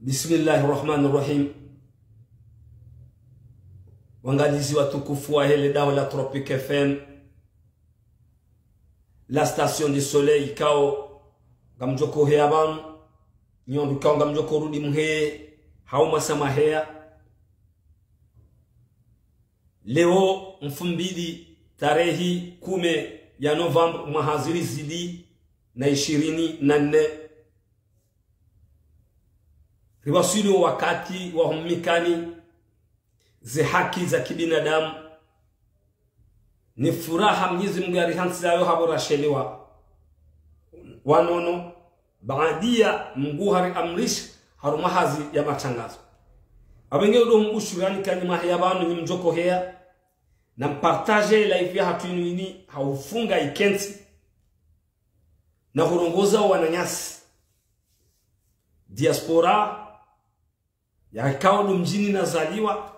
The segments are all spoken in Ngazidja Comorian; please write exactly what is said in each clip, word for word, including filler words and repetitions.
Bismillahi rahmani rahim. Wangalizi watukufu wahe le daho la Tropic F M, la station du soleil, ikao ngamdjoko heya pvanu, nyi ndo ikao ngamdjoko rudi mheye, hau mwasa mwaheya. Leo mfumbili tarehi kume ya novembre mwaha zili zili na ishirini na nne, riwaswili wo wakati wa humnikani ze haki za kibinadamu. Ni furaha Mwenyezi Mungu yarihantsizayo hapvo rashelewa wanono, baada ya Mungu hariamrisha harumwa hazi ya matangazo. Apvo nge udo mbushurani kanyi mwaheya pvanu nyi mdjoko heya, na mpartage live yahatru inu ini haufunga ikentsi na hurongoza wananyasi diaspora, ya ikao ndo mdjini nazaliwa.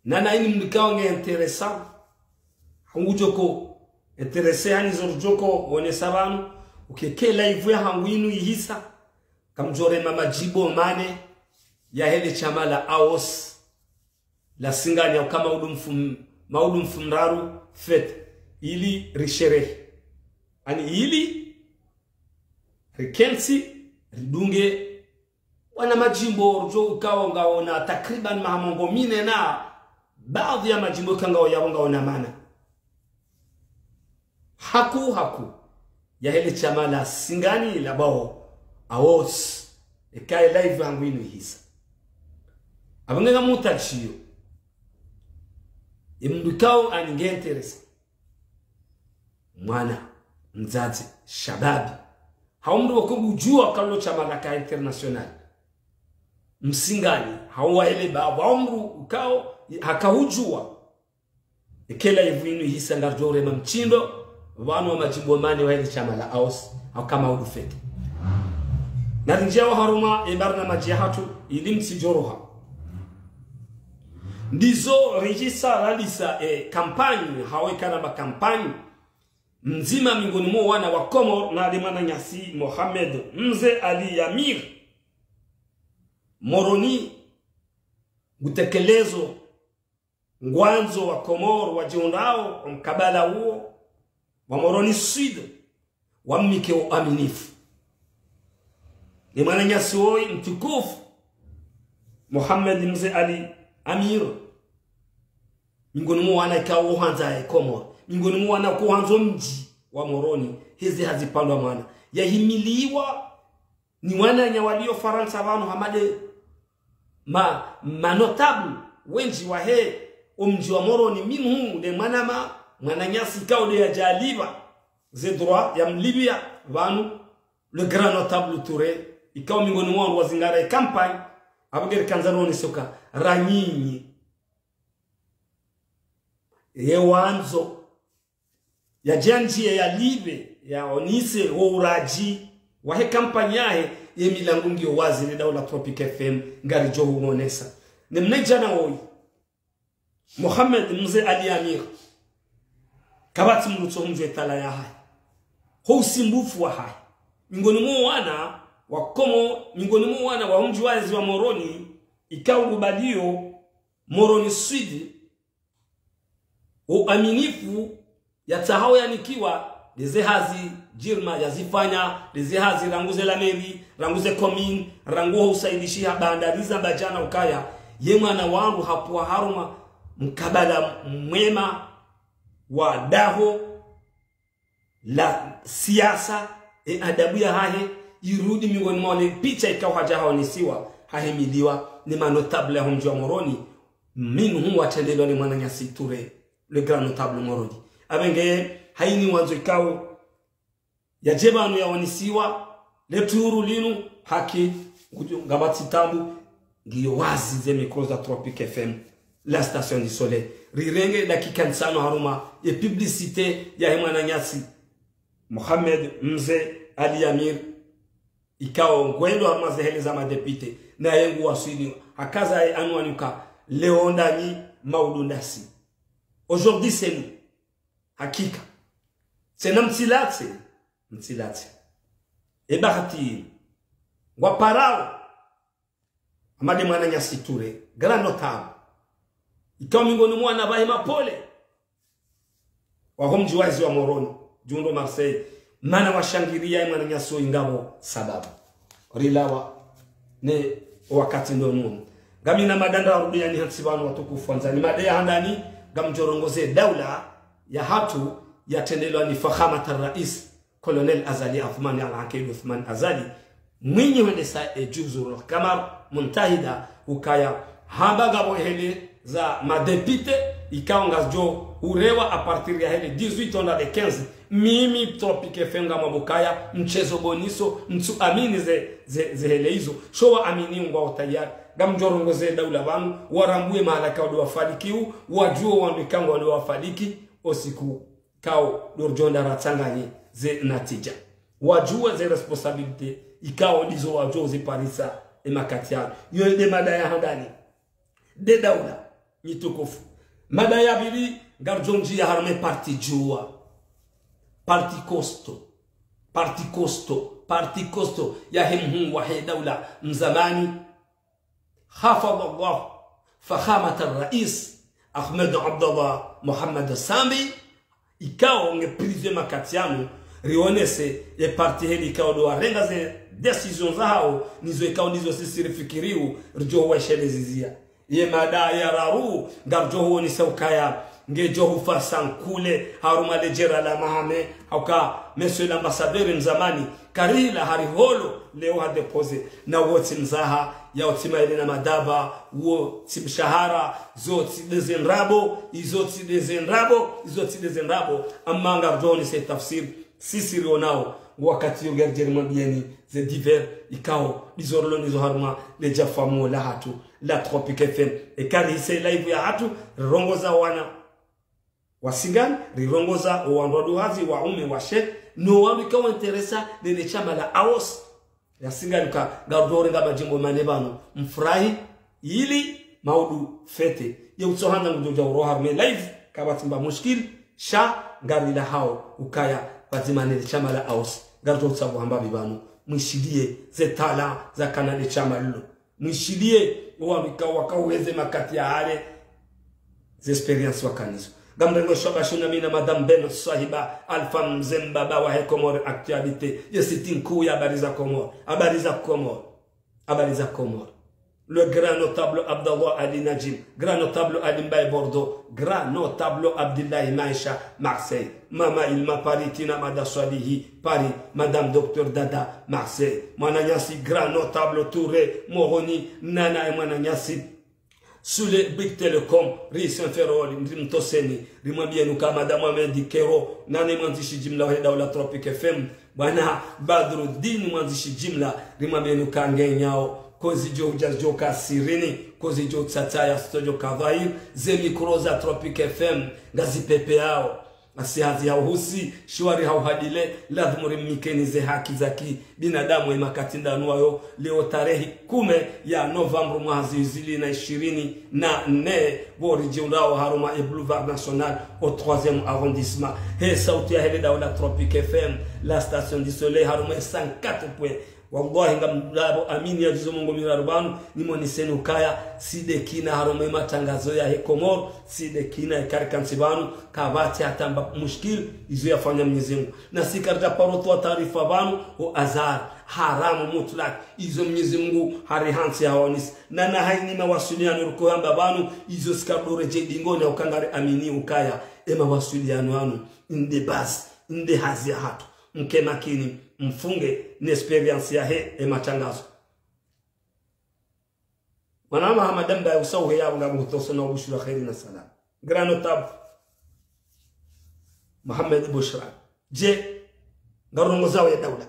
Na na ini mndru ikao nge intéressé, hangu djoko intéressé hanyi zo ridjoko wonesa pvanu, ukeke live yahangu inu ihisa, ngamdjorema madjimbo mane yahe le shama la AOS la Singani, au kama udu mfum-, maudu mfumraru fête, ili risherehe. Ani ili rikentsi, ridunge wana madjimbo ridjo ukao ngaona takriban maha mengo mine na baadhi ya madjimbo ikao ngao yapvo ngaona mana. Haku, haku yahe le shama la Singani la bao AOS, eka ye live yahangu inu ihisa. Apvo nge ngamutadjiyo ye mndru ikao ani nge intéressé, mwana, mdzadze, shababi, hau mndru woko ngudjuwa kalo shama la ka international, Msingani, hau wahe le bao, hau mndru ukao hakahudjuwa. Eka live inu ihisa ngaridjorema mshindo pvanu wa madjimbo mane wahe le shama la AOS, au kama udu fête. Na rindjiya wo harumwa ye barnamaji yahatru ili mtsidjoroha. Ndizo ridjisa randisa ye kampanyi, hau eka namba kampanyi ndzima miongoni mwa wana wa Komori na le mwananyasi Mohamed Mze Ali Yamir Moroni, ngutekelezo ngwandzo wa Komori wadjihundrao mkabala uwo wa Moroni Sud, wamnike uaminifu. Ni mwananyasi woyi mtukufu, Mohamed Mze Ali Amir, miongoni mwa wana ikao uhandza ye Komori, miongoni mwa wana uhandza wo mdji wa Moroni, heze hazi pvandru mwana. Yahimiliwa ni wananya walio Farantsa pvanu hama nde ma, ma notable wendji wahe wo mdji wa Moroni, minhum nde mwanama, mwananyasi ikao nde yadjaliwa ze droit ya mlipviya pvanu, le grand notable Touré, ikao miongoni mwa wandru wazingara ye kampanyi, apvo nge rikandza rone soka ra nyinyi ye wandzo yadje yandjiye yalipve, yaonese wo uradji wahe kampanyi yahe, ye milango ngiyo wazi, le daho la Tropic F M ngaridjo huonesa. Ne mnadjana woyi, Mohamed Mze Ali Amir, kapvatsi mndru tso mdjuwa ye tala yahahe, ho usumbufu wahahe, miongoni mwa wana wa Komori, miongoni mwa wana wa mdji wa ezi wa Moroni, ikao ngubaliyo Moroni Sud, uaminifu yatsahao yanikiwa, nde ze hazi djirma yazifanya, nde ze hazi rangu ze la mairie, rangu ze commune, rangu ho usaidishiha bandari za Mbadjana ukaya ye mwana wangu hapvwa harumwa mkabala mwema wa daho la siasa, ye adabu yahahe irudi miongoni mwa le picha ikao hadja haonesiwa, hahimiliwa ni ma notable yaho mdji wa Moroni, minhum watrendelwa ni mwananyasi Touré, le grand notable Moroni. Apvo nge hayini wandzo ikao yadje pvanu yaonesiwa, le turu linu, haki, ngudjo, ngapvatsi tabu, ngiyo wazi ze micro za Tropic F M, la station du soleil. Rirenge dakika ntsanu harumwa ye publicité yahe mwananyasi Mohamed Mze Ali Amir, ikao ngwendo harumwa ze hele za madéputé, naye nguwaswili, hakaza ye anwani uka, leo ndanyi maudu ndasi. Aujourd'hui c'est nous. Hakika. Tsena mtsilatse, mtsilatse. Ye bahati yinu, ngwaparao Amade mwananyasi Touré, grand notable. Ikao mingoni mwa wana pvahe mapole waho mdji wa ezi wa Moroni, djuu ndo Marseille. Mana washangiria ye mwananyasi wo ingapvo sababu. Rilawa ne wakati ndo nunu. Ngamina mada ndraru duyani hantsi pvanu watukufu wandzani. Mada ya handani, ngamdjorongoze daula yahatru yatrendelwa ni Fakhamat al-Rais, Colonel Azali Assoumani Al-Aqqaid Assoumani Azali, mwinyi hwendesa e Juzur al-Qamar Muntahida, ukaya hamba ngapvo hele za madéputé, ikao ngazidjo urewa à partir ya hele dix-huit hata le quinze. Mimi Tropic F M ngamwambo ukaya mtsezo boniso, mtsu amini ze, ze, ze hele izo. Sho wa amini ngwao tayari. Ngamdjorongoze daula pvanu, warambuwe mahala ikao ndo wafalikiu, wadjuwe wandru ikao ndo wafaliki, o usiku ikao ndo ridjo enda ratsanganye ze natija. Wadjuwe ze responsabilité, ikao ndizo wadjo ziparisa e makati yanu. Yo nde mada ya handani. Nde daula, nyi tukufu. Mada ya pvili, ngaridjo ndjia harumwa e parti djuwa. Parti costaud. Parti costaud. Parti costaud. Yahe mhuu wahe daula mzamani. Hafadhallah Fakhamat al-Rais Ahmed Abdallah Mohamed Sambi, ikao nge prisé makati yanu, rionese ye parti heli ikao ndo warenga ze décision zahao, nizo ikao ndizo sisi rifikiriu, ridjo weshelezizia. Ye mada ya raru, ngaridjo huonesa ukaya, ngedjo hufa sankule, harumwa le jera la Mahame, hauka, monsieur l'ambassadeur mzamani, karihila hari holo, leo ha déposé, na wo tsi mzaha, yao tsi maele na madava, wo tsi mshahara, zo tsi ndeze ndrabo, izo tsi ndeze ndrabo, izo tsi ndeze ndrabo, amma ngaridjo onesa tafsiri, sisi rionao, wakati yo ngaridjo rimwambieni, ze divers, ikao, ndizo rilo nizo harumwa, le djafamu lahatru, la Tropic F M. Eka rihisa e live yahatru, rirongoza wana wa Singani, rirongoza o wandru wa duhazi, waume, washe, no wandru ikao wa intéressé, nele shama la AOS. Ya Singani ka, ngarudjo renga madjimbo mane pvanu, mfurahi, ili, maudu, fête. Ye utso handza ngudjo dja uroha harumwa e live, kapvatsi mba mushkil, sha, ngarilahao, ukaya, pvadzima nele shama la AOS. Ngarudjo utsabu hamba pvi pvanu, mwishiliye, ze tala, zakana le shama lilo. Mwishiliye, owandru ikao wakao heze makati ya hale, ze expérience wakanazo. Ngamrengo shwaba shuna mina Madame Ben Swahiba, Alpha Mze Mbaba wahe Comores Actualité. Ye site nkuu ya habari za Comores. Habari za Comores. Habari za Comores. Le grand notable Abdallah Ali Najim, grand notable Ali Mbaye Bordeaux, grand notable Abdillahi Maisha Marseille, Mama Ilma Paris, Tina Mada Swalihi Paris, Madame Docteur Dada Marseille, mwananyasi grand notable Touré Moroni, nana e mwananyasi Sule Big Telecom, ri Saint Ferrol, ndi mtoseni, rimwambieni uka Madame Ahmed Kero, nane mwandzishi jimla wahe daula Tropic F M, bwana Badruddin mwandzishi jimla, rimwambieni uka ngenyao, kozi djo udja djo ka sirini, kozi djo tsatsa ya sto djo ka dhahir, ze mikro za Tropic F M, ngazipepeao. Asi hazi hauhusi, shiwari hauhadile, lazimu rimnikeni ze haki za ki binadamu e makati ndanu wayo, leo tarehi kume ya novembre mwaha zihwi zili na ishirini na nne, pvo ridjiundao harumwa e Boulevard National au troisième arrondissement. He sauti ya hele daula Tropic F M, la station du soleil harumwa e cent quatre point. Wallahi ngamdjapvo amini ya djuzo mengo miraru pvanu, nimoneseni ukaya, tsi nde kina harumwa e matrangazo yahe Comores, tsi nde kina ikari kantsi pvanu, kapvatsi hata mba mushkil, izo yafanya Mwenyezi Mungu. Na si karidja paro towa taarifa pvanu, au hasard, haramu mutlak, izo Mwenyezi Mungu hari hantsi haonesa. Na na haini mawasiliano riko hamba pvanu, izo si karidjo redjei dingoni hauka ngari amini ukaya, e mawasiliano yanu, inde base, inde hazi yahatru. Mke makini, mfunge, ne expérience yahe, e matrangazo. Mwana Mahamada Mbaye usauhe ya unga mutoso na ubushura kheri na salama. Grand notable Mohamed Bouchra. Je, ngarongozao ye daula.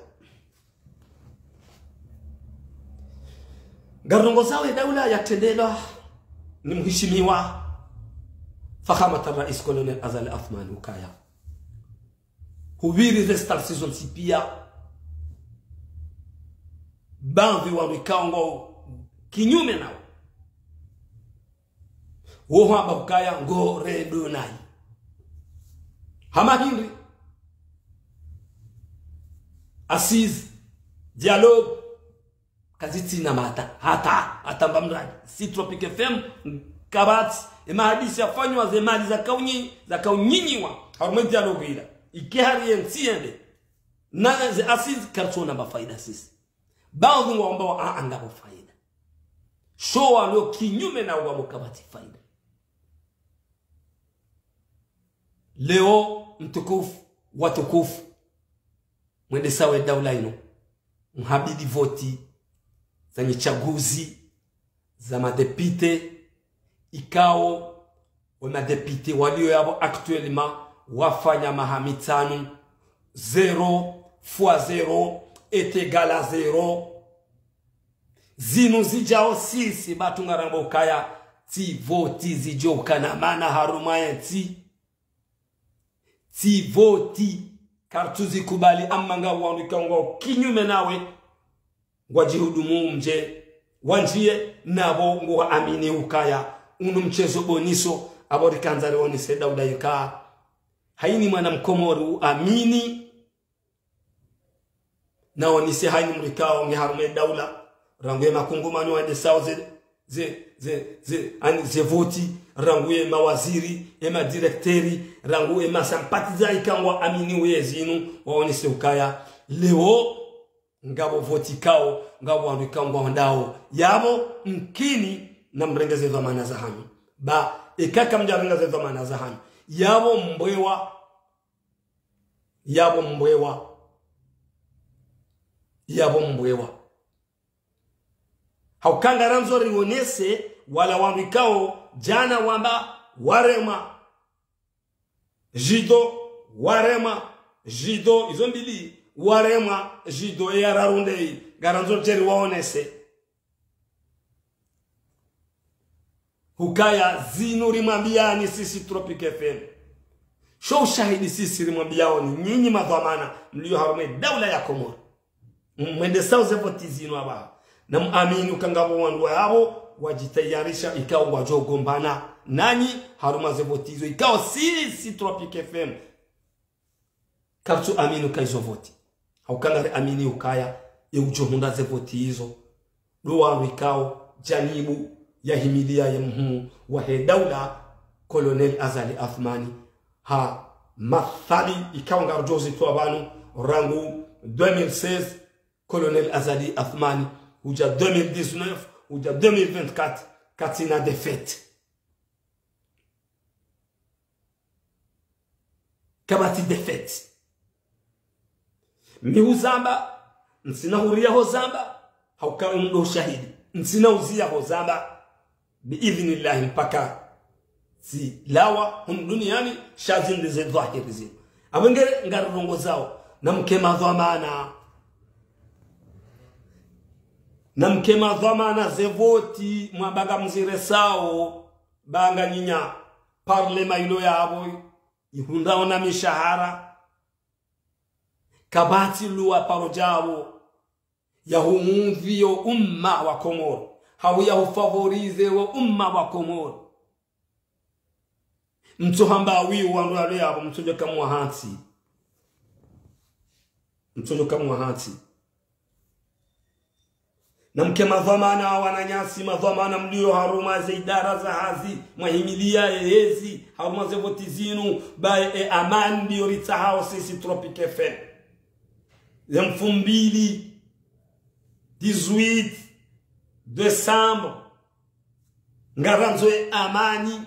Ngarongozao ye daula yatrendelwa ni mheshimiwa Fakhamat al-Rais Colonel Azali Assoumani ukaya. Hupviri ze station zontsi pia. Pvamvi wanu ikao ngwao kinyume nao. Wo hwamba ukaya ngo redo nayi. Hama hindri. Assise. Dialogue. Kazitsina mata, hata, hata mba mradi. Si Tropic F M, kapvatsi, e mahadisi yafanywa ze mali zaka unyi-, zaka unyinyiwa. Harumwa e dialogue ila. Ike hari ye ntsi yende. Na ze assises karitsona mba faida sisi. Baadhwi ngwambao, a, a, ngapvo faida. Sho walo kinyume na wambo kapvatsi faida. Leo, mtukufu, watukufu, mwendesa we daula inu, mhabidi voti za nyi tsaguzi za madepite, ikao we madepite walio yapvo actuellement wafanya maha mitsanu, zéro fois zéro est égal à zéro. Zinu zidjao sisi ba tu ngaramba ukaya tsi voti zidjo ukana mana harumwa ye ntsi. Tsi voti. Karitsuzikubali, amma ngapvo wandru ikao ngwao kinyume nawe. Ngwadjihudumu mdje. Wandjiye napvo ngwaamini ukaya unu mtsezo boniso, apvo rikandza riwonese daula ika. Haini mwana mkomori uamini. Na wonese haini mdru ikao nge harumwa e daula, rangu ye makungumanyo wendesao ze, ze, ze, ze, ani ze voti, rangu ye mawaziri, ye madirekteri, rangu ye masympathisants ikao ngwaamini uye zinu, wawonese ukaya. Leo, ngapvo voti ikao, ngapvo wandru ikao ngwao ndao. Yapvo, mkini, na mrenge ze dhwamana zahanyu. Ba, eka kamdjarenga ze dhwamana zahanyu. Yapvo mbwewa, yapvo mbwewa. Yapvo mbwewa. Hauka ngarandzo riwonese wala wandru ikao djana wamba warema. Djido, warema. Djido, izo mbili, warema. Djido, eya raru ndeyi. Ngarandzo djeri wawonese. Hukaya zinu rimwambiyani sisi Tropic F M. Sho ushahidi sisi rimwambiyaoni, nyinyi madhwamana, mlio harumwa e daula ya Komori. M-, mwendesao ze voti zinu apvaha. Na muamini uka ngapvo wandru yapvo, wadjitayarisha ikao ngwadjo gombana. Nanyi, harumwa ze voti izo, ikao sisi Tropic F M. Karitsu amini uka izo voti. Hauka ngari amini ukaya, ye udjo hundra ze voti izo. Ndo wandru ikao, djanibu, ya himiliya ye mhuu, wahe daula, Colonel Azali Assoumani. Ha, mathali, ikao ngarudjo zitowa pvanu, rangu deux mille seize, Colonel Azali Assoumani, udja deux mille dix-neuf, udja deux mille vingt-quatre, katsina défaite. Kapvatsi défaite. Mi huzamba, ntsina huriya hozamba, hauka ndo ushahidi. Ntsina uziya hozamba, bi idhnillahi mpaka zilawa, hunu duniani, sha zinde ze dhwahiri zinu. Apvo nge ngarirongozao, na mke madhwamana. Na mke madhwamana ze voti, mwamba ngamziresao, ba nganyi nya parlement ilo yapvo, ihundrao na mishahara. Kapvatsi loi paro djapvo, ya humudhwi yo umma wa Komori, hau ya hufavorize wo umma wa Komori. Mtsohamba wiwo wandru walo yapvo, mtsodjoka mwahantsi. Mtsodjoka mwahantsi. Na mke madhwamana wananyasi, madhwamana mlio harumwa ze idara za hazi, mwahimiliya ye hezi, harumwa ze voti zinu, ba e amani ndiyo ritsahao sisi Tropic F M. Ye mfumbili, dix-huit décembre, ngarandzo ye amani.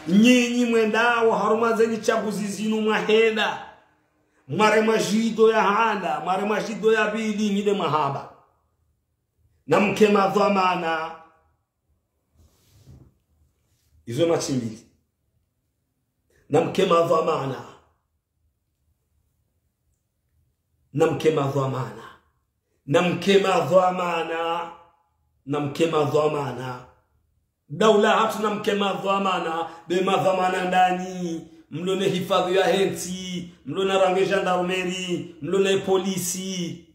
Nyinyi mwendao harumwa ze nyi tsaguzi zinu mwahenda. Mwaremwa djido ya handa, mwaremwa djido ya pvili, nyi nde mwahamba. Na mke madhwamana. Izo matsimbili. Na mke madhwamana. Na mke madhwamana. Na mke madhwamana. Na mke madhwamana. Daula hatru na mke madhwamana, be madhwamana ndanyi, mlo ne hifadhwi yahe ntsi, mlo na rangu e gendarmerie, mlo na e polisi,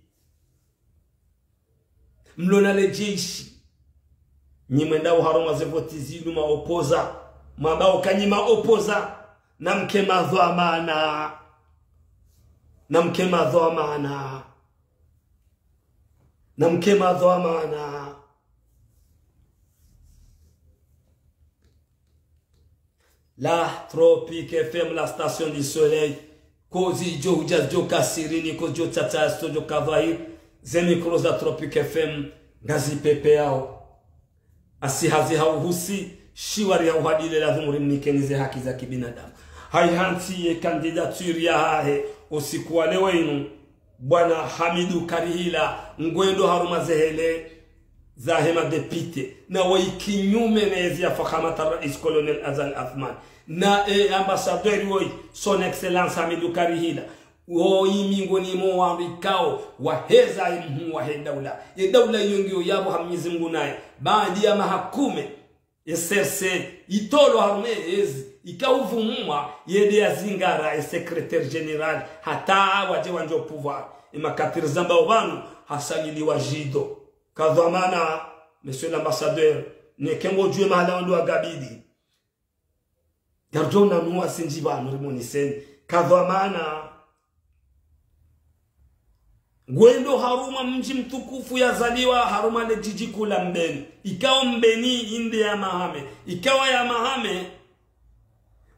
mlo na le jeshi. Nyi mwendao harumwa ze voti zinu ma opposants, mwambao ka nyi ma opposants, na mke madhwamana, na mke madhwamana. Namke madhwamana. La Tropique F M, la station du soleil. Kozi djo hudja djo kasirini, kozi djo tsatsa sto djo kadhwahir. Ze micro za Tropique F M, ngazi pepeyao. Asi hazi ha uhusi, shiwari ya uhadile lazimu rimnikeni ze haki za kibinadamu. Hayi hantsi ye candidature yahahe, usiku wa leo inu, bwana Hamidu Karihila, ngwendo harumwa ze hele zahe madepite. Na woyi kinyume ne ezi ya fakhamat rais Colonel Azali Assoumani. Na e ambassadeur woyi, Son Excellence Hamidu Karihila. Woyi mingoni mo wandru ikao, waheza ye mhuu wahe daula. Ye daula iyo ngiyo yapvo ha Mwenyezi Mungu naye. Baanda ya maha kume, ye C R C itolwa harumwa ye ezi, ika uvumwa, yende yazingara ye secrétaire général, hata wadje wandjo pouvoir. Ye makatiri zambao pvanu, hasanyiliwa djido. Kadhwamana, monsieur l'ambassadeur, neke ngodjuwe mahala wandru wagabidi. Ngardjo na nuwa sindji pvanu rimoniseni. Kadhwamana. Ngwendo harumwa mdji mtukufu yazaliwa, harumwa le djidji kuu la Mbeni. Ikao Mbeni inde ya mahame. Ikao ya mahame,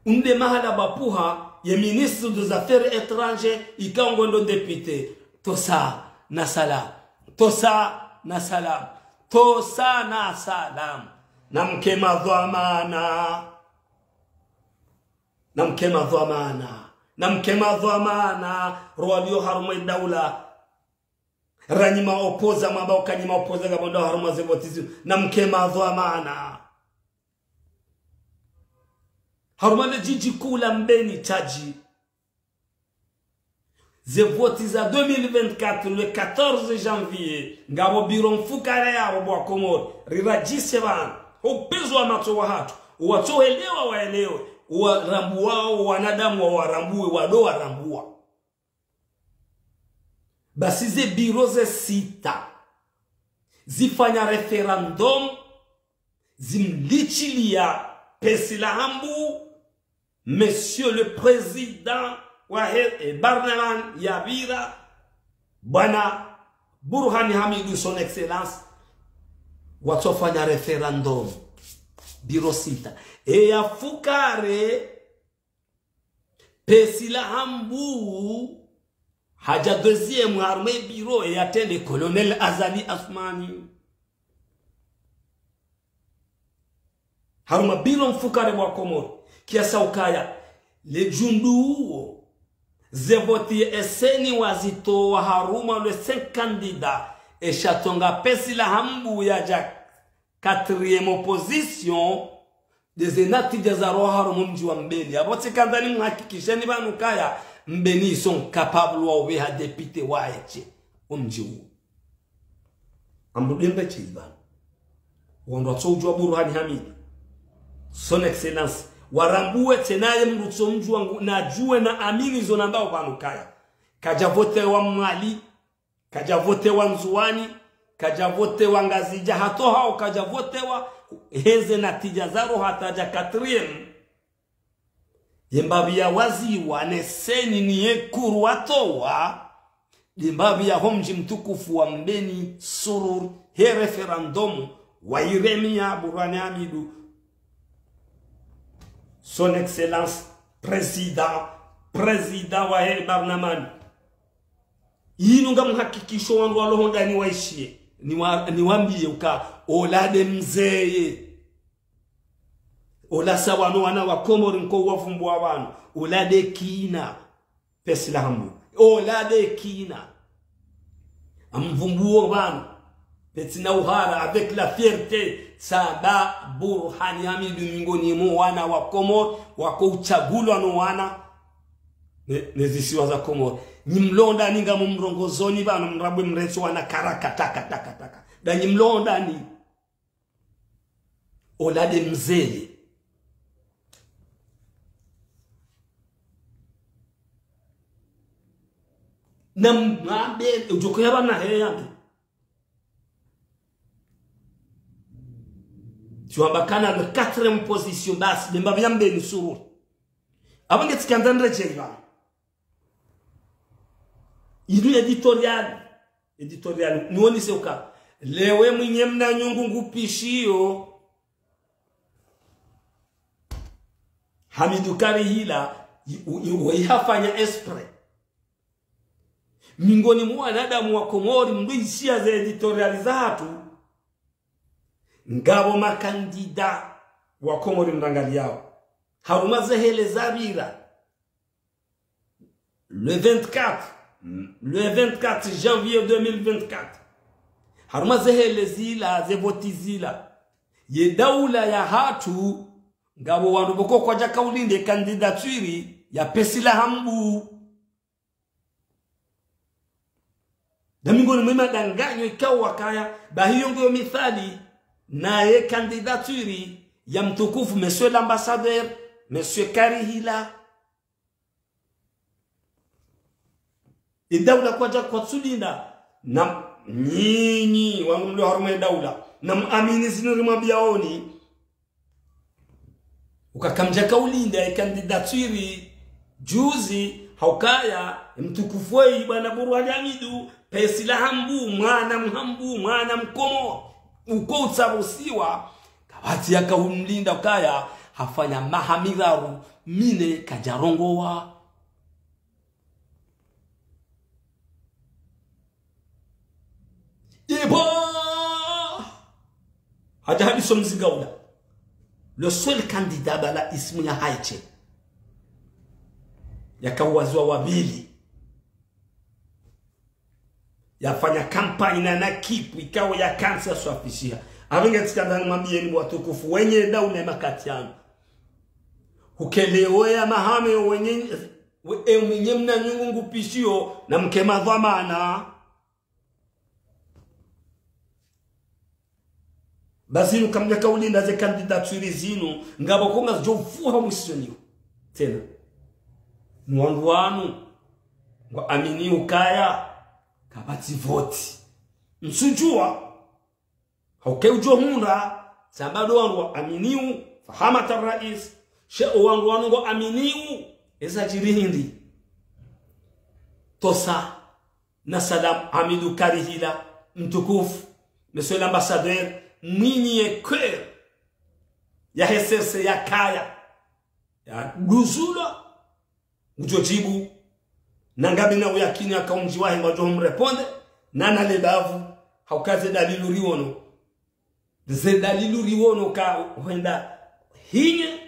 unde mahala bapvuha, ye ministre des affaires étrangères, ikao ngwendo député. Tosa, na salam. Tosa, na salam. Tosa, na salam. Namke madhwamana. Namke madhwamana. Namke madhwamana. Rwalio harumwa ye daula. Ranyi ma opposant, mwamba uka nyi ma opposant ngapvo ndo harumwa ze voti zi. Namke madhwamana. Harumwa le djidji kuu la Mbeni tsadji. Ze voti za deux mille vingt-quatre, le quatorze janvier, ngapvo biro mfukare yapvo bo wa Komori, riradjise pvanu, upvenuwa matso wahatru, watso elewa waelewe, warambuwao wanadamu wawarambuwe, wado warambuwa. Basi ze biro ze sita, zifanya référendum, zimlichilia pesi la Hambu, Monsieur le Président wahe, eh, barnaman yapvira, bwana Burhani Hamidu, Son Excellence, watsofanya référendum. Biro sita. E ya fukare, pesi la Hambu, hadja deuxième harumwa e biro, e yatrende Colonel Azali Assoumani. Harumwa biro mfukare bo wa Komori, kiasi ukaya, le djundu uwo, ze voti ye CENI wazitowa harumwa le cinq candidats, e sha tonga pesi la Hambu yadja quatrième opposition, nde ze natija zaroha harumwa mdji wa Mbeni. Apvo tsikandza nimhakikisheni pvanu kaya, Mbeni ils sont capables wa upveha député wahe tse, o mdji uwo. Ambu dembe tse ipvanu. Wandru watso udjuwa Burhani Hamidu, Son Excellence, warambuwe tse naye mdru tso mdjuwa ngu, nadjuwe na amini zo nambao pvanu kaya. Kadja votewa Mwali, kadja votewa Ndzuwani, kadja votewa Ngazidja, hata hao kadja votewa, heze natija zaroha hata hadja quatrième. Ye mbapvi ya waziwa ne CENI ni ye kuru watowa, nde mbapvi ya ho mdji mtukufu wa Mbeni Sururu, he référendum, wayiremia Burhani Hamidu, Son Excellence, Président, Président wahe barnaman. Yinu ngamhakikisho wandru walo hondani waishiye. Niwa-, niwambiye uka, ola nde mzeye. Ola sa wanu wana wa Komori nko wavumbuwa wanu. Ola nde kina. Pesi la Hambu. Ola nde kina. Amvumbuwo pvanu. Petsina uhara, avec la fierté. Saba Burhani Hamidu mingoni mo wana wa Komori, wako utsagulwa no wana. Ne, ne zisiwa za Komori. Nyi mlo ndani ngamumrongozoni pvanu mrambwe mretso wana karaka, taka, taka, taka. Nda nyi mlo ndani. Ola nde mzele. Na mwambe, udjoko ya pvanu he yambe. Tsi wamba kana le quatrième position basi, nde mbapvi ya Mbeni Sururu. Apvo nge tsikandza ndredjeyi pvanu. Inu editorial. éditorial, niwonese uka, lewo mwinyi mna nyungu ngupishiyo. Hamidu Karihila, i-, u-, i-, u-, ihafanya exprès. Mingoni mwa wanadamu wa Komori, mndru ishiya ze éditorial zahatru, ngapvo makandida wa Komori mrangaliyao. Harumwa ze hele zapvira, le vingt-quatre, le vingt-quatre janvier deux mille vingt-quatre. Harumwa ze hele zila, ze voti zila, ye daula yahatru, ngapvo wandru pvoko kwadjaka ulinda ye candidature ya Pesila Hambu. Na mingoni mwa madanganyo ikao wakaya, bahi yo ngiyo mithali, na ye candidature ya mtukufu Monsieur l'ambassadeur, Monsieur Karihila. Ye daula kwadja kwatsulinda, na nyinyi, wangu mlio harumwa ye daula, na muamini zinu rimwambiyaoni. Uka kamdjaka ulinda ye candidature juzi, ha ukaya, mtukufu weyi bwana Burhani Hamidu, Pesila Hambu, mwana Mhambu, mwana Mkomori, uko utsabusiwa, kapvatsi yaka umlinda ukaya, hafanya maha miraru, mine kadjarongowa. Ibo! Hadja hadiso mzinga ula. Le seul candidat bala ismu ya haishe. Yaka uwaziwa wa pvili. Yafanya campagne na, na équipe ikao ya kansi ya swafishiha. Apvo nge tsikandza nimwambiyeni watukufu wenyi daula ye makati yanu. Hukelewe ya mahame wenyi, we, e mwinyi mna nyungu ngupishiyo na mke madhwamana. Basi inu kamdjaka ulinda ze candidature zinu, ngapvo ko ngazidjo fuha mwisoni. Tsena. Ni wandru wanu, ngwaaminio ukaya, kapvatsi voti. Msudjuwa, ha uke udjo hundra, samba ndo wandru waaminio, fahamata rais, she o wandru wanu ngwaaminio, eza djiri hindri. Tosa. Na salam Hamidu Karihila, mtukufu, Monsieur l'ambassadeur, mwinyi ye cœur ya he C C yakaya, ya duzula, ngudjo djibu, na ngami na uyakini aka umdji wahe ngwadjo humrépondre, na na le bavu, ha uka ze dalilu riwono. Ze dalilu riwono ka hwenda hinye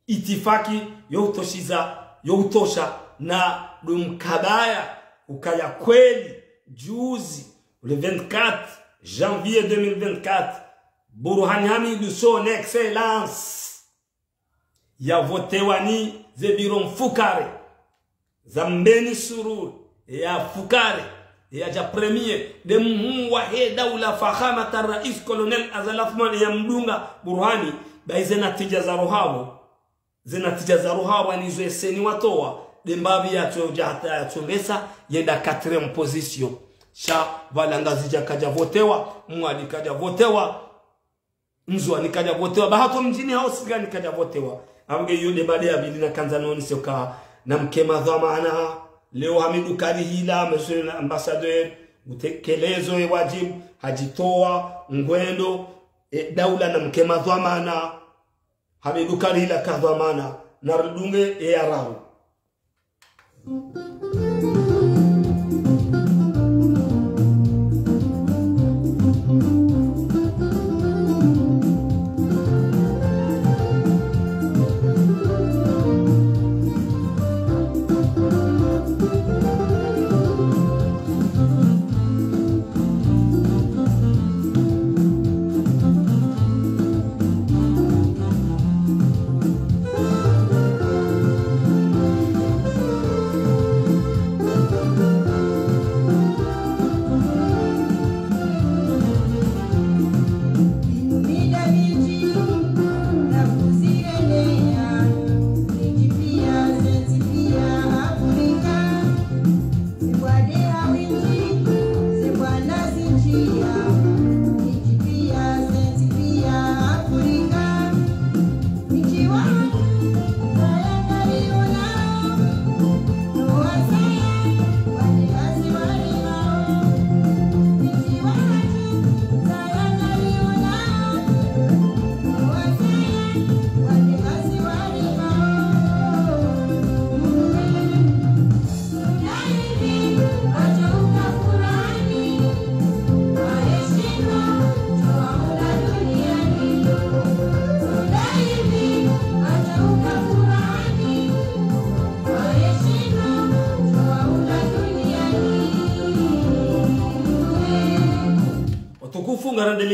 itifaki yo utoshiza, yo utosha na dumkabaya ukaya kweli juzi, le vingt-quatre janvier deux mille vingt-quatre, Burhani Hamidu, son excellence, yavotewa ni ze biro mfukare za Mbeni Sururu, ya fukare, ya dja premier, de mhuu wa he daula fahamata rais colonel Azali Assoumani ya mdunga Burhani, bayi ze natija za rohapvo. Ze natija za rohapvo ni zo eseni watowa, de mbapvi yatso dja hata yatso ngesa, yenda quatrième position. Sha pvala Ngazidja kadja votewa, Mwali kadja votewa, Ndzuwani kadja votewa, ba hata mdjini hao Singani kadja votewa. Amge iyo de bade ya pvili nakandza nonese uka na mke madhwamana, leo Hamidu Karihila, monsieur l'ambassadeur, utekelezo e wadjibu, hadjitowa, ngwendo, e daula na mke madhwamana, Hamidu Karihila kadhwamana, na ridunge e yarau.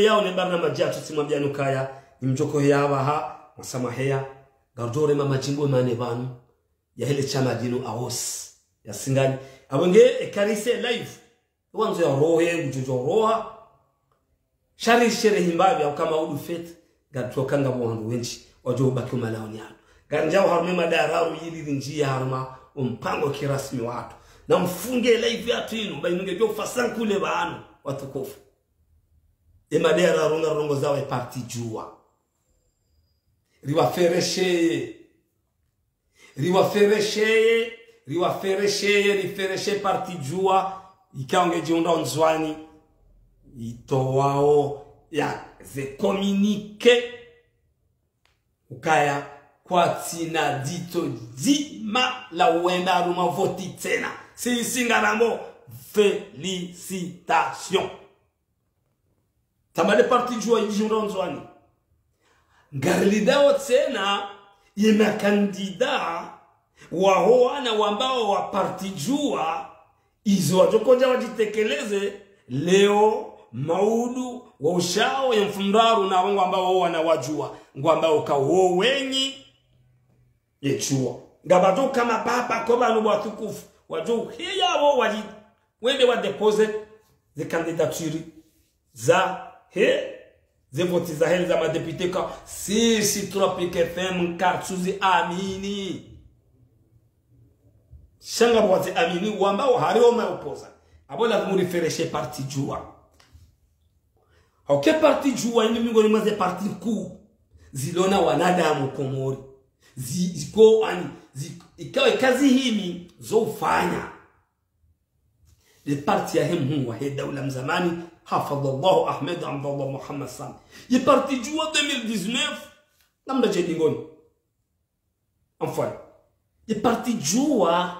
Yao ne barnamaji yatru tsimwambiani ukaya, ni mdjoko heya apvaha, mwasamaheya, ngarudjo rema madjimbo mane pvanu, ya hele shama shinu awosi, ya Singani. Apvo nge eka rise live, wandzo ya rohe, ngudjo roha. Sha risherehi mbapvi, au kama udu fête, ngatsoka ngapvo wandru wendji, wadjo ubaki omalaoni yanu. Ngarindjiao harumwa emada raru yili rindjiya harumwa ompango kirasmi watru. Na mfunge live yatru yinu, mba yinu ngedjo ufa sankule pvanu, watukufu. Emada raru ngarongozao e parti Juwa. Riwaferesheye. Riwaferesheye, riwaferesheye, rifereshe parti Juwa, ikao ngedjihundrao Ndzuwani, itowao ya ze communiqué, ukaya kwatsina dzito dzima la wenda harumwa voti tsena. Si, si ngarambo, félicitations. Tamba le parti Juwa idjihundrao Ndzuwani. Ngarilindao tsena ye makandida waho wana wambao wa parti Juwa, izo wadjo kodja wadjitekeleze leo, maudu wa ushao ye mfumoraru na wangu wambao wana wa Juwa, ngwambao ka wo wenyi ye Juwa. Ngapvadjo kama pvapvo ko pvanu watukufu, wadjo heya wo wadji, wende wa déposer ze candidature zahe, ze voti zahe za madéputé ka, sisi Tropic F M kartsuzi amini. Sha ngapvo wazi amini, wambao hari oma opposant. Apvo lazimu rifereshe parti Juwa. Ok, parti Juwa ini miongoni mwa ze parti nkuu zilo na wanadamu Komori. Zi-, ziko ani, zi-, ikawe kazi himi zo ufanya. Le parti yahe mhuu wahe daula mzamani, hafadhallahu Ahmed Abdallah Mohamed Sambi. Ye parti Juwa deux mille dix-neuf, namna je dingoni. Enfin, ye parti Juwa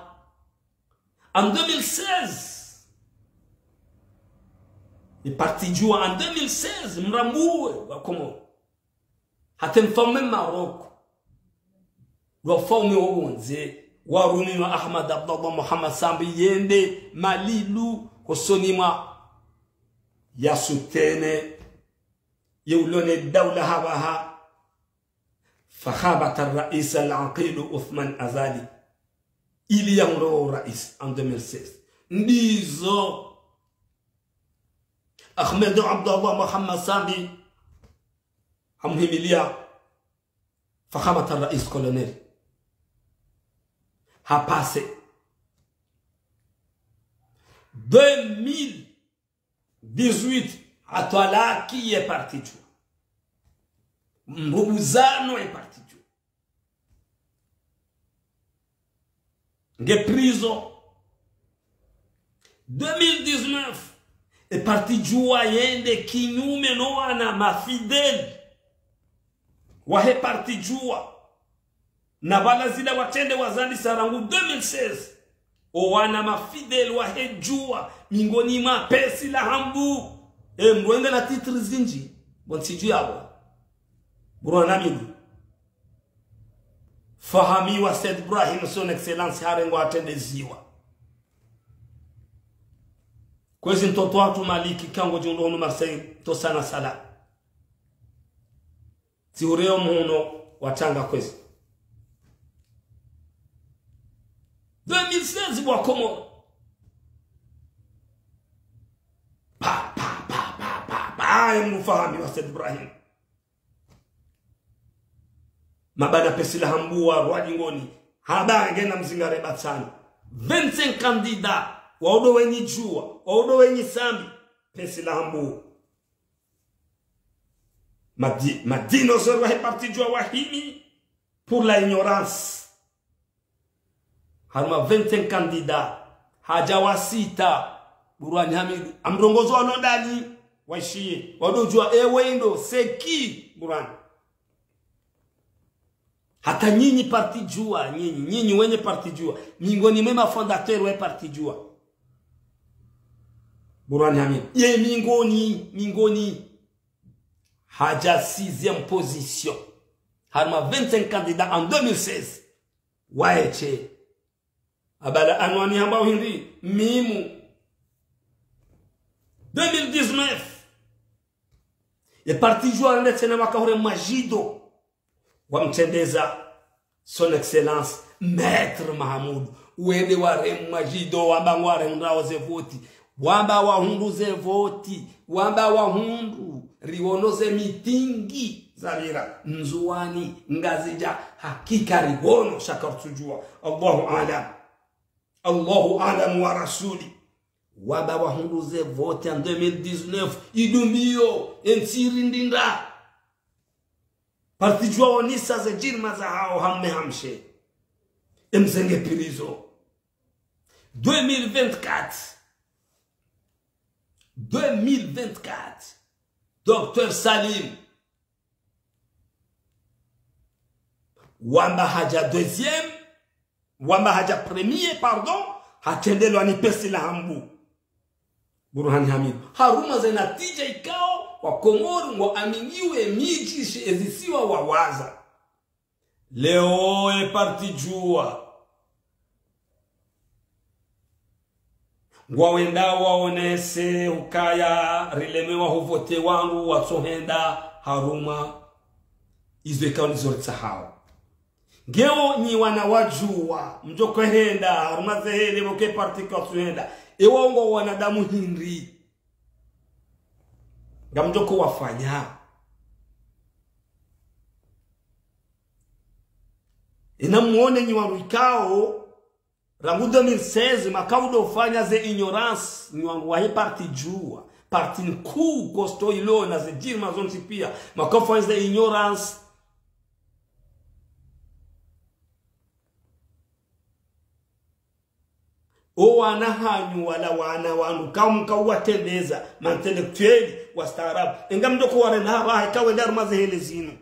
en deux mille seize. Ye parti Juwa en deux mille seize, mrambuwe wa Komori. Hata mfaume Maroc. Wa ufaume wa pvondze, warumiwa Ahmed Abdallah Mohamed Sambi yende Malilu hosoni mwa ya soutenir ye ulo ne daula hapvaha. Fakhabat al-rais al-aqil Othman Azali. Ili yahundre urais en deux mille seize. Ndizo Ahmed Abdallah Mohamed Sambi hamhimilia fakhabat al-rais colonel. Ha passé. Deux mille dix-huit, hatwalaki ye parti Juwa. Mrubuzano ye parti Juwa. Nge prison. Deux mille dix-neuf, ye parti Juwa yende kinyume no wana mafidèle wahe parti Juwa. Na pvala zila watrende wazandisa rangu deux mille seize. O wana mafidèle wahe Juwa, miongoni mwa pesi la hambu. E, mrwenda na titre zindji, bon, tsidju yapvo. Burwana mimi. Fahami wa Said Ibrahim, son excellence, harengwa hatrendeziwa. Kwezi ntoto watu Maliki, kango djundro hunu Marseille, tosana sala. Tsi ureo muhuno watanga kwezi. Deux mille seize bwa Komoro. Pa, pa, pa, pa, pa, pa, ye mfahami wa Said Ibrahim. Mabana pesi la hambuwa rwadingoni. Haba ngena mzingare batsani. Vingt-cinq candidats. Waudo wenyi Juwa. Waudo wenyi Sambi. Pesi la hambuwa. Madi-, madinosaures wahe parti Juwa wahimi pour la ignorance. Harumwa vingt-cinq candidats, hadja wa sita, Burwani Hamidu. Amrongozo wa nondani, waishiye. Wado Juwa, ewe ndo, c'est qui, Burwani? Hata nyinyi parti Juwa, nyinyi, nyinyi wenye parti Juwa. Miongoni mwe mafondateur we parti Juwa. Burwani Hamidu. Ye miongoni, miongoni. Hadja sixième position. Harumwa vingt-cinq candidats en deux mille seize. Waeshe. Abala anwani hamba uhindi, mimu. Deux mille dix-neuf. E parti Juwa wende tsena wakahure mwajido. Wamtrendeza Son Excellence Maître Mahamudu. Wende waremwa jido, wamba ngwarendao ze voti. Wamba wahundru ze voti. Wamba wahundru. Riwono ze mitingi zapvira Ndzuwani, Ngazidja, hakika riwono, sha karitsudjuwa. Allahu a'lam. Allahu a'lam wa rasuli. Wamba wahundru ze voti en deux mille dix-neuf. Idumbiyo, entsi irindinda. Parti Juwa wonesa ze djirma zahao hamme hamshe. Emzenge prison. Deux mille vingt-quatre. Deux mille vingt-quatre. Docteur Salim. Wamba hadja deuxième. Wamba hadja premier, pardon. Hatrendelwa ni pesi la Hambu. Burhani Hamidu. Harumwa ze natija ikao, Wakomori ngwaaminiwo emidji she ezisiwa wawaza. Leo e parti Juwa. Ngwawendao waonese ukaya rilemewa huvote wandru watsohenda harumwa izo ikao ndizo ritsahao. Ngeo nyi wana wa Juwa, mdjoko henda, harumwa ze hele pvoke parti kwatsuhenda. Ewa ngo wanadamu hindri. Ngamdjoko wafanya. Ina mwone nyi wandru ikao, rangu deux mille seize, makaudo fanya ze ignorance, nyi wandru wahe parti Juwa, parti nkuu, kosto ilo na ze djirma zontsi pia, makaufanya ze ignorance. O wana hanyu wala wana wanu, kamkauwatrendeza, ma intellectuel, wastaarabu. Enga mdjoko warenda hapvaha, eka wenda harumwa ze hele zinu.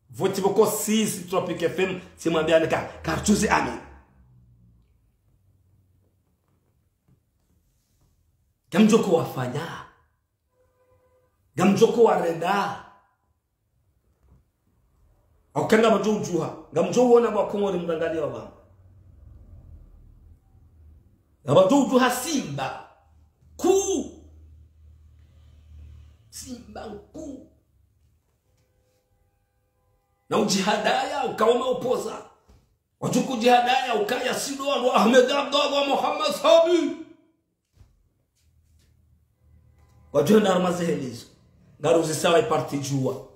Voti pvoko sisi Tropic F M, tsimwambiani ka, kartsuzi amen. Ngamdjoko wafanya. Ngamdjoko warenda. Hauka ngapvadjo udjuha. Ngamdjo uona pvwa Komori mrangaliwa pvanu. Ngapvadjo udjuha simba. Kuu. Simba nkuu. Na udjihadaya, ukao ma opposant. Wadjo kudjihadaya, ukaya sindo wandru Ahmed Abdallah Mohamed Sabi. Wadjo henda harumwa ze hele izo. Ngaruzisao e parti Juwa.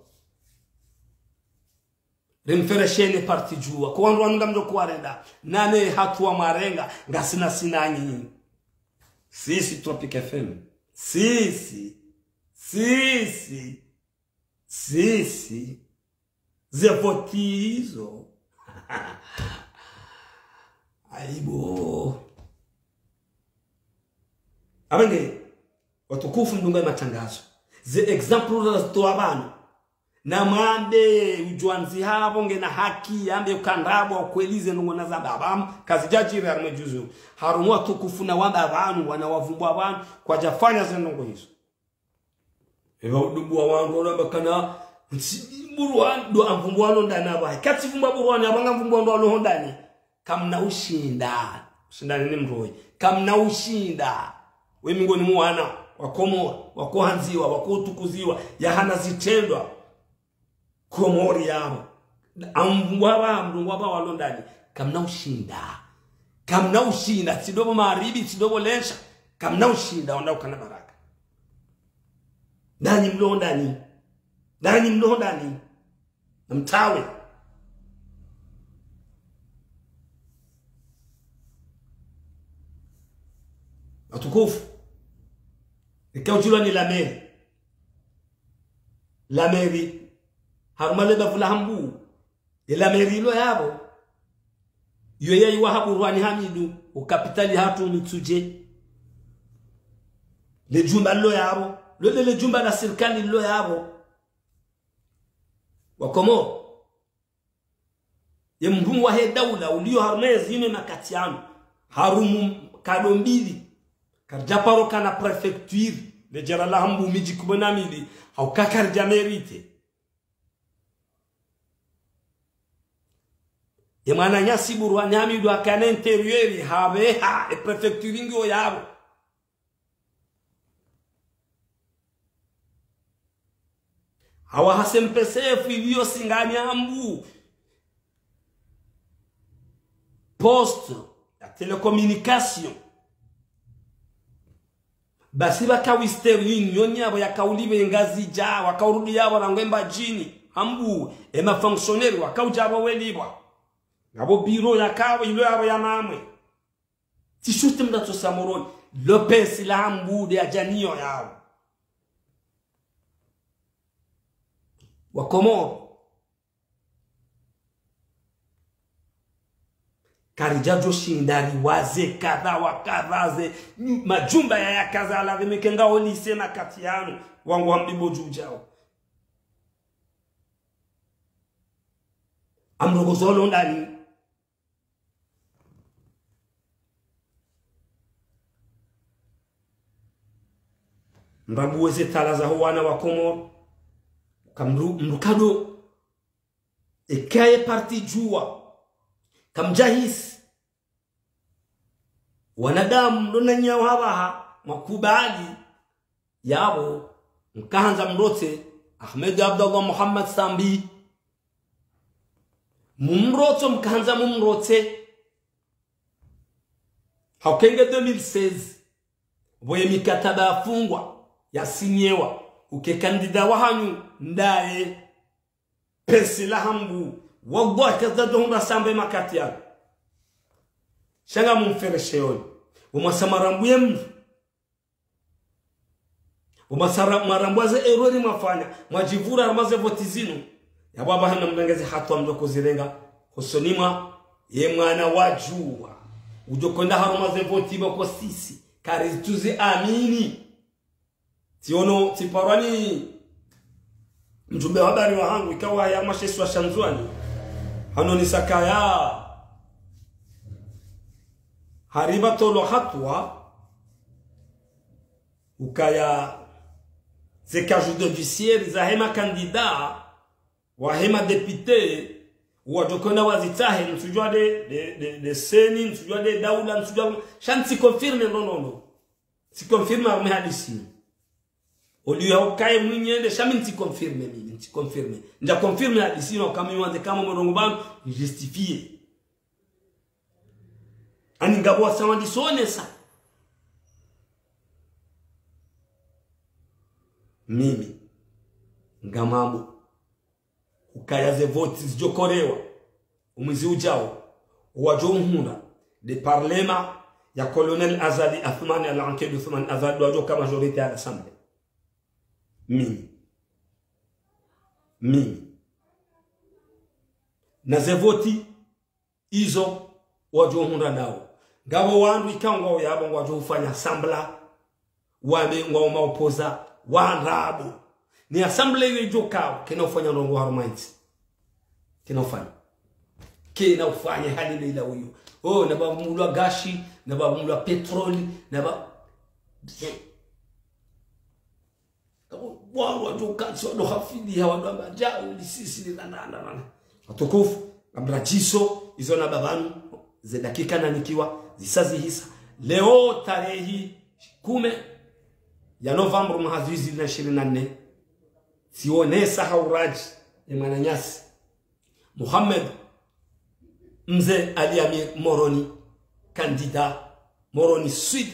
Rimferesheni e parti Juwa. Kwa wandru wanu ngamdjoko warenda. Nane hatuwa mwarenga. Ngasina sinanyi. Sisi Tropic F M. Sisi. Sisi. Sisi. Ze voti izo. Aibu. Apvenge, watukufu mdungao e matangazo. Ze exemple razitowa pvanu. Na mwambe udjwandzi hapvo ngena haki, yambe ukandrabo, ukweli ze ndrongoo nazamba pvanu, kazidjadjiri harumwa e juzu. Harumwa watukufu na wamba pvanu, wana wavumbwa pvanu, kwadjafanya ze ndrongoo izo. Epva udubua wandru wala bakana, ntsi Burwani, ndo amvumbua walo ndani apvaha. Katsi vumbua Burwani, apvanga mvumbua ndo walo hondani. Kamna ushinda. Ushindani ni mroi. Kamna ushinda. We mingoni mwa wana wa Komori, wakohandziwa, wakoutukuziwa, yahana zitrendwa. Komori yapvo. Amvumbua pva, mdru ngwapva walo ndani. Kamna ushinda. Kamna ushinda. Tsi ndo pvo magharibi, tsi ndo pvo lensha. Kamna ushinda, wandru ukana baraka. Nanyi mlo ndani. Nanyi mlo ndani. Namtawe. Watukufu. Eka utsilwa ni la mairie. La mairie. Harumwa le bavu la Hambu. E la mairie ilo yapvo. Iyo yayiwa ha Burwani Hamidu, o kapitali hatru Mitsudje. Le jumba lilo yapvo. Lo le, le jumba la sirikali lilo yapvo. Wakomori. Ye mrumwa wahe daula, uliyo harumwa ye zine makati yanu. Harumwa nkado mbili. Karidja paro kana préfecture. Le jera la Hambu midji kume na mili. Hauka karidja mérité. Ye mwananyasi Burwani Hamidu akana intérieur, hapveha, e préfecture ngiyo yapvo. Awaha C M P C F iliyo Singani Hambu. Poste, ya télécommunication. Basi pvaka Western Union yapvo yakaulive Ngazidja, wakaurudi yapvo rangu Mbadjini, Hambu, ema fonctionnaire, wakaudja yapvo welipvwa. Ngapvo bureau yakapvo, ilo yapvo ya mamwe. Tsi shurti mndru atsosa Moroni, lo pesa la Hambu nde yadjaniyo yapvo. Wakomoro. Karidjadjo shinda riwaze kadha wa kadha ze nyu-, majumba ya yakaza aladhimike ngao lycée makati yanu, wangu hambibo djudjao. Amrongozo lo ndani. Mbabuwe ze tala za ho wana wa Komoro. Kamru-, mrukado. Eka ye parti djuwa. Kamdjahisi. Wanadamu ndo nanyawo hapvaha, mwakubali. Yapvo, mkahandza mrotse, Ahmed Abdallah Mohamed Sambi. Mumrotso, mkahandza mumrotse. Haukenge deux mille seize, pvo ye mikataba yafungwa, yasinyewa, uke kandida wahanyu ndaye. Pesa la Hambu, wallahi kazadjo hundra Sambi makati yanu. Sha ngamumferesheoni, umwasa marambu ye mndru. Umasara-, mwarambwa ze erreur mwafanya, mwadjivura harumwa ze voti zinu. Yapvo apvaha namrenge ze hatua mdjo kuzirenga, hosoni mwa ye mwana wa djuwa. Udjo kwenda harumwa ze voti pvoko sisi, karitsuzi amini. Tsiono, tsiparwa ni mdjumbe wa habari wahangu, ikao ya masheswa sha Ndzuwani. Hanonesa kaya. Haripva tolwa hatua. Ukaya ze casier judiciaire za hema kandida, wa hema député, wadjo kwenda wazitsahe, ntsudjuwa nde, nde, nde, nde CENI, ntsudjuwa nde daula, ntsudjuwa, sha ntsi confirmé, non, non, non. Ntsi confirmé harumwa hadisi. Oliyo ya ukaye mwinyende, sha mi ntsi confirmé, mimi, ntsi confirmé. Ndja confirmé hadisi, na ukami wandze kama mrongo pvanu, justifié. Ani ngapvo wasawa ndisonesa. Mimi. Ngamambo. Ukaya ze voti zidjo korewa. Umwezi udjao. Wadjo uhundra. Nde parlement ya Colonel Azali Assoumani, Al-Ankedi Assoumani Azali, wadjo ka majorité à l'Assemblée. Mimi. Mimi. Na ze voti. Izo wadjo hundra ndawo. Ngapvo wandru ikao ngwao yapvo ngwadjo ufanya semblant, wambe ngwao maopposants, wandrabo. Ni assemblée iyo idjo kao, kayina ufanya ndrongo harumwa entsi. Kayina ufanya. Kayina ufanya hali nde ila uyo. Oh, na pvapvumulwa gashi, na pvapvumulwa pétrole, na pva-, bien. Wandru wadjo kantsi, wadjo hafiliha, wadjo amba, djau, lisisi, li, na, na, na, na. Watukufu, ngamdjo radjiso, izo na pvapvanu, ze dakika nanikiwa, zisa zihisa. Leo tarehi kume ya novembre mwaha zihwi zili na ishirini na nne, tsionesa ha uradji, ye mwananyasi. Mohamed Mze Ali Amir Moroni, candidat Moroni Sud,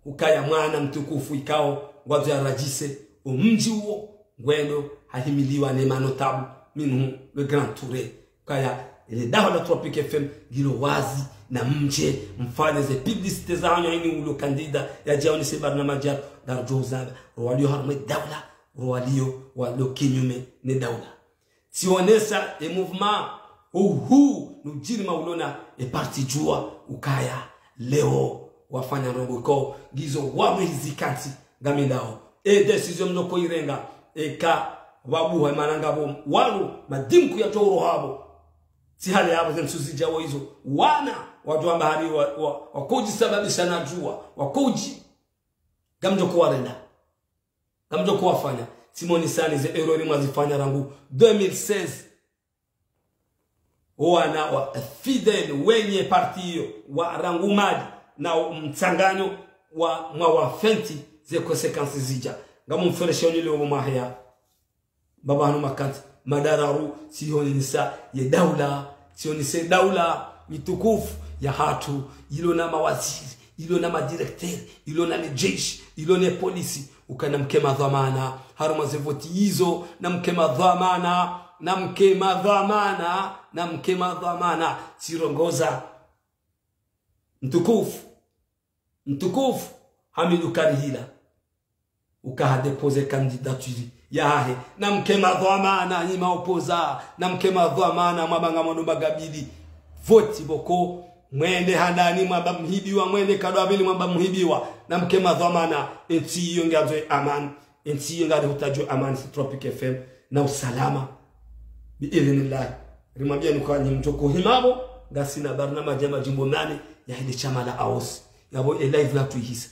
ukaya mwana mtukufu ikao ngwandzo yaradjise omdji uwo, ngwendo hahimiliwa ne manotables, minhum le Grand Touré. Ukaya ele daho la Tropic F M ngilo wazi, na mdje mfanye ze publicité zahanyu, hayini ulo candidat yadje yaonese barnamaji yahatru, ngarudjo uzamba, rowalio harumwa daula, rowalio walo kinyume ne daula. Tsionesa e mouvement ohu nudjiri maulona e parti djuwa ukaya leo wafanya ndrongo ikao ngizo wamwe hizikantsi ngamendao. E décision mdjo ko irenga, eka pvabuha mana ngapvo wanu madimku ya touro hapvo. Tsi hale yapvo ze ntsu zidjao izo. Wana wadjo amba hari wa, wa, wakodji sababisha na djuwa, wakodji. Ngamdjo ko warenda. Ngamdjo ko wafanya, tsimonisani ze erreur mwazifanya rangu deux mille seize. Owana wa fidèle wenye parti iyo, wa rangu mali, na mtsanganyo wa mwa wafenti ze conséquences zidja. Ngamumfereshoni leo mwaheya. Mbaba hanu makantsi, madararu, tsi honesa ye daula, tsi honesa ye daula mitukufu yahatru, ilo na mawaziri, ilo na madirecteur, ilo na le jeshi, ilo ne polisi, uka namke madhwamana, harumwa ze voti izo, namke madhwamana, namke madhwamana, namke madhwamana, tsirongoza. Mtukufu, mtukufu, Hamidu Karihila. Uka ha déposer candidature yahahe. Namke madhwamana, nyi maopposants. Namke madhwamana, mwamba ngamwono magabili. Voti pvoko. Mwende handani mwamba mhibiwa, mwende nkado ya pvili mwamba mhibiwa. Namke madhwamana, entsi iyo ngiyandzo amani. Entsi iyo ngari hutadjo amani, si Tropic F M. Na usalama. Bi idhnillah. Rimwambia nuka nyi mtoko himapvo, ngasina barnamaji ya majimbo nane, ya hili shama la AOS. Yapvo e live la tuhisa.